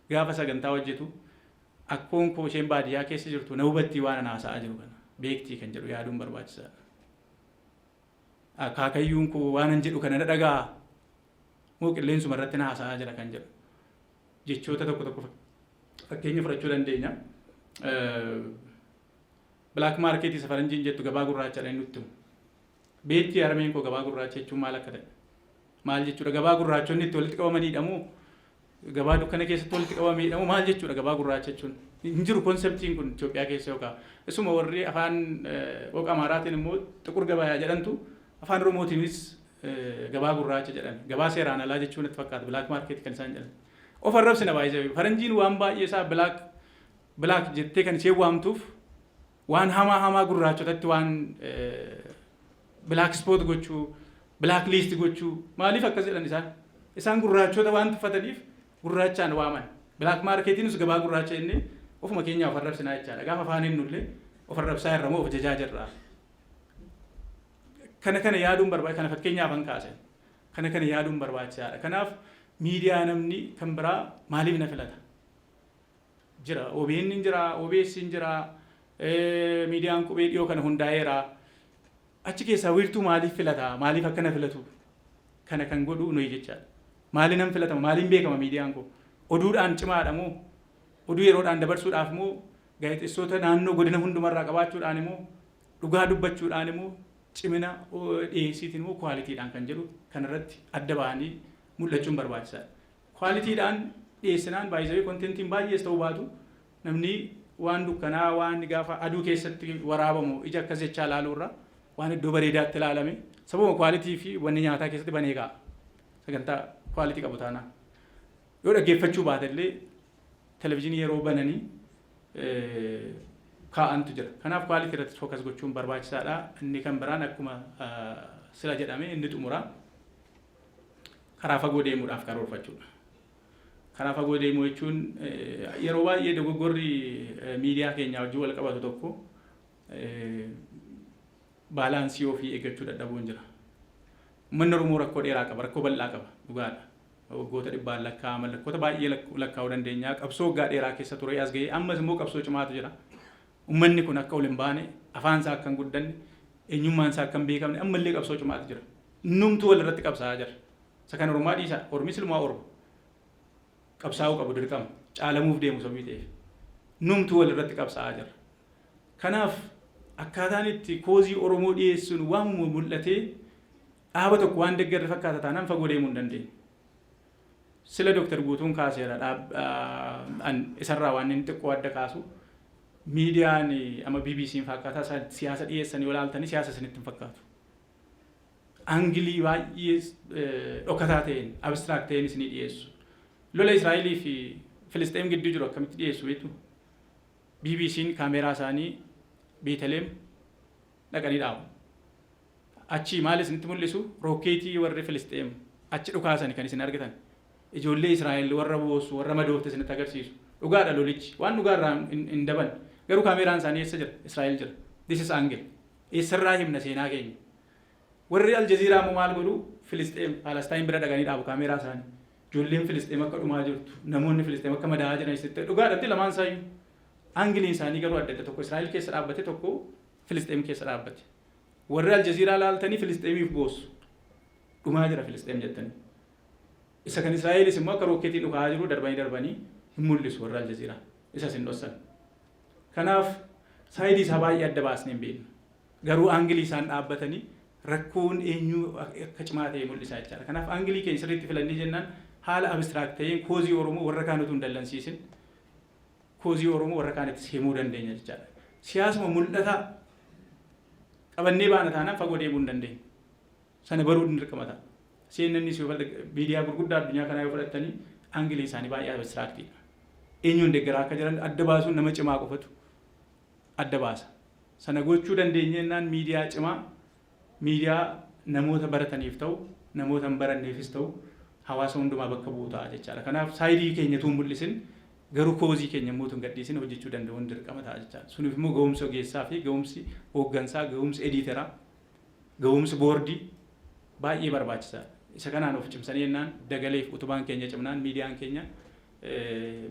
gaafa sagantaa hojjetu, akkoon koo isheen baadiyyaa keessa jirtu na hubattii, waan ana haasa'aa jiru kana beektii kan jedhu yaaduun barbaachisaadha. Akaakayyuun koo waan an jedhu kana na dhagaa moo qilleensuma irratti na haasa'aa jira kan jedhu. Jechoota tokko tokko fakkeenya fudhachuu dandeenya. Black market isa faranjiin jettu, gabaa gurraachadha inni nutti himu. Beektii harmeen koo gabaa gurraacha jechuun maal akka ta'e? Maal jechuudha? Gabaa gurraachonni itti walitti qabamanidha moo gabaa dukkana keessatti walitti qabamedha moo maal jechuudha gabaa gurraacha jechuun? Hin jiru conceptiin kun Itoophiyaa keessa, yookaan isuma warri afaan qooqa Amaaraatiin immoo ጥቁር ገበያ jedhantu afaan Oromootiinis gabaa gurraacha jedhame. Gabaa seeraan alaa jechuun itti fakkaata black market kan isaan jedhan. Of arrabsina baay'ee. Faranjiin waan baay'ee isaa black black jettee kan isheen waamtuuf waan hamaa hamaa gurraachotatti waan black spot gochuu, black list gochuu. Maaliif akkas jedhan isaan? Isaan gurraachota waan tuffataniif gurraachaan waaman. Black marketiinis gabaa gurraacha jennee ofuma keenyaa of arrabsinaa jechaadha. Gaafa afaan hin nullee of arrabsaa irra moo of jajaa jirra? Kana kana yaaduun barbaada. Kana fakkeenyaaf an kaase. Kana kana yaaduun barbaachisaadha. Kanaaf miidiyaa namni kan biraa maaliif na filata? Jira OBN hin jira, OBS hin jira, miidiyaan qubee dhiyoo kana hundaa'eera. Achi keessaa Wiirtuu maaliif filata? Maaliif akkana filatu? Kana kan godhu nuyi jechaadha. Maaliin nan filatama? Maaliin beekama miidiyaan koo? Oduudhaan cimaadha moo? Oduu yeroodhaan dabarsuudhaaf moo? Gaazexeessota naannoo godina hundumarraa qabaachuudhaan immoo, dhugaa dubbachuudhaan immoo, cimina dhiyeessiitiin immoo, qualitydhaan kan jedhu kanarratti adda ba'anii mul'achuun barbaachisaadha. Qualitydhaan dhiyeessinaan baay'isanii contentiin baay'ees ta'uu baatu, namni waan dukkanaa, waan gaafa aduu keessatti waraabamu ija akkas jechaa ilaaluu irra waan iddoo bareedaatti ilaalame sababa quality fi wanni nyaataa keessatti banee kaa'a. Sagantaa quality qabu taanaan. Yoo dhaggeeffachuu baate illee televizyiinii yeroo bananii kaa'antu jira. Kanaaf quality irratti focus gochuun barbaachisaadha. Inni kan biraan, akkuma sila jedhame, inni xumuraa karaa fagoo deemuudhaaf karoorfachuudha. Karaa fagoo deemuu jechuun yeroo baay'ee dogoggorri miidiyaa keenyaa wajjin wal qabatu tokko Balance ofii eeggachuu dadhabuun jira. Uummanni Oromoo rakkoo dheeraa qaba, rakkoo bal'aa qaba, dhugaadha. Waggoota dhibbaan lakkaa'aman, lakkoota baay'ee lakkaa'uu dandeenya. Qabsoo waggaa dheeraa keessa ture as ga'ee, ammas immoo qabsoo cimaatu jira. Uummanni kun akka ol hin baane, afaan isaa akka hin guddanne, eenyummaan isaa akka hin beekamne ammallee qabsoo cimaatu jira. Numtuu walirratti qabsaa'aa jira. Isa kan Oromaa dhiisa, Ormi silmaa Oromo. Qabsaa'uu qabu dirqama. Caalamuuf deemu sababii ta'eef. Numtuu walirratti qabsaa'aa jira. Kanaaf akkaataan itti cause Oromoo dhiyeessuun waamuma mul'atee dhaaba tokko waan deeggarre fakkaata taanaan fagoo deemuu hin dandeenyu. Sila Dooktar Guutuun kaaseera, isarraa waan inni xiqqoo adda kaasu, miidiyaan amma BBC'n fakkaataa isaan siyaasa dhiyeessan yoo ilaaltanii siyaasa isinitti hin fakkaatu. Angle baay'ee dhokataa ta'een, abstract ta'een isinii dhiyeessu. Lola Israa'elii fi Filisxeem gidduu jiru akkamitti dhiyeessu beektu? BBC'n kaameeraa isaanii Beeteleem dhaqanii dhaabu. Achi maal isinitti mul'isu? Rookeetii warri Filisxeem achi dhukaasani kan isin argitan. Ijoollee Israa'el warra boossu, warra madoofte isinitti agarsiisu. Dhugaadha lolichi. Waan dhugaarraa hin daban. Garuu kaameeraan isaanii eessa jira? Israa'el jira. This is angle. Eessarraa himna seenaa keenya? Warri Aljaziiraa immoo maal godhu? Filisxeem, Paalestaayin bira dhaqanii dhaabu kaameeraa isaanii. Ijoolleen Filisxeem akka dhumaa jirtu, namoonni Filisxeem akka madaa'aa jiran isitti dhugaadhatti lamaan isaayyuu. Angleiin isaanii garuu adda adda: tokko Israa'el keessa dhaabbate, tokko Filisxeem keessa dhaabbate. Warri Aljaziiraa laaltanii Filisxeemiif boossu. Dhumaa jira Filisxeem jettanii. Isa kan Israa'elis immoo akka rookeetiin dhukaa jiru darbanii darbanii hin mul'isu warri Aljaziiraa. Isas hin dhossan. Kanaaf side isaa baay'ee adda baasnee hin beeknu. Garuu angle isaan dhaabbatanii rakkoon eenyu akka cimaa ta'e mul'isa jechaadha. Kanaaf angle keenya sirriitti filannee jennaan haala abstract ta'een cause Oromoo warra kaan utuu hin dallansiisin cause Oromoo warra kaanittis himuu dandeenya jechaadha. Siyaasuma mul'ataa qabannee baana taanaan fagoo deemuu hin dandeenyu. Sana baruun dirqama ta'a. CNN yoo miidiyaa gurguddaa addunyaa kanaa yoo fudhattanii angle isaanii baay'ee abstractiidha. Eenyuun deeggaraa akka jiran adda baasuun nama cimaa qofatu adda baasa. Sana gochuu dandeenyennaan miidiyaa cimaa, miidiyaa namoota barataniif ta'u, namoota hin baranneefis ta'u, hawaasa hundumaa bakka bu'u ta'a jechaadha. Kanaaf side keenya tuun mul'isin garuu cause keenya immoo tun gadhiisin hojjechuu danda'uun dirqama ta'a jechaadha. Suniif immoo ga'umsi ogeessaa fi ga'umsi hooggansaa, ga'umsi editoraa, ga'umsi boordii baay'ee barbaachisaadha. Isa kanaan of cimsanii jennaan, dagaleef utubaan keenya cimnaan, miidiyaan keenya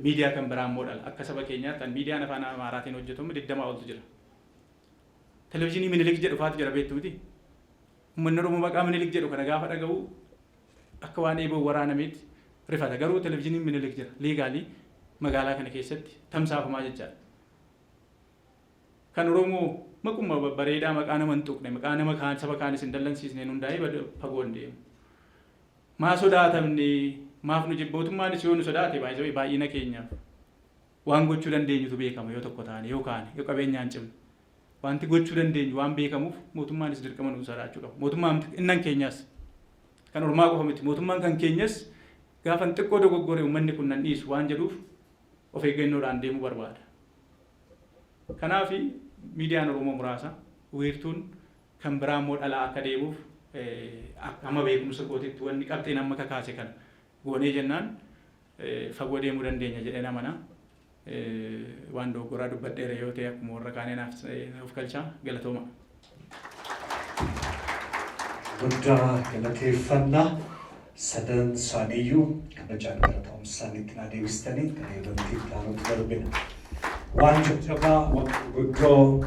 miidiyaa kan biraa immoo dhala. Akka saba keenyaatti miidiyaan afaan Amaaraatiin hojjetamu 20 oltu jira. Televizyiinii Minilik jedhu faatu jira, beektu miti. Uummanni Oromoo maqaa Minilik jedhu kana gaafa dhaga'u akka waan eeboo waraanameetti rifata. Garuu televizyiiniin Minilik jira. Legally magaalaa kana keessatti tamsaafamaa jechaadha. Kan Oromoo maquma bareedaa, maqaa nama hin tuqne, maqaa nama kaan saba kaanis hin dallansiisneen hundaa'ee fagoo hin deemu. Maa sodaatamne? Maaf nu mootummaanis yoo nu sodaate baay'ee baay'ina keenyaaf waan gochuu dandeenyutu beekama. Yoo tokko taane, yoo kaane, yoo qabeenyaan cimne, wanti gochuu dandeenyu waan beekamuuf mootummaanis dirqama nu sodaachuu qaba. Mootummaan innan keenyas kan ormaa qofa miti. Mootummaan kan keenyas gaafa xiqqoo dogoggore uummanni kun nan dhiisu waan jedhuuf of eeggannoodhaan deemuu barbaada. Kanaaf miidiyaan Oromoo muraasa wiirtuun kan biraa immoo dhalaa akka deemuuf amma beekumsa kootitti wanni qabxiin amma kakaase kana goonee jennaan fagoo deemuu dandeenya jedheen amana. Waan dogoggoraa dubbadheera yoo ta'e akkuma warra kaanii naaf of galchaa, galatooma. Guddaa galateeffannaa. Sadan isaaniiyyuu kabajaan gara ta'umsa isaaniitti naa deebistanii gara eebantii itti aanutti darbina. Waan jajjabaa, waan gurguddoo.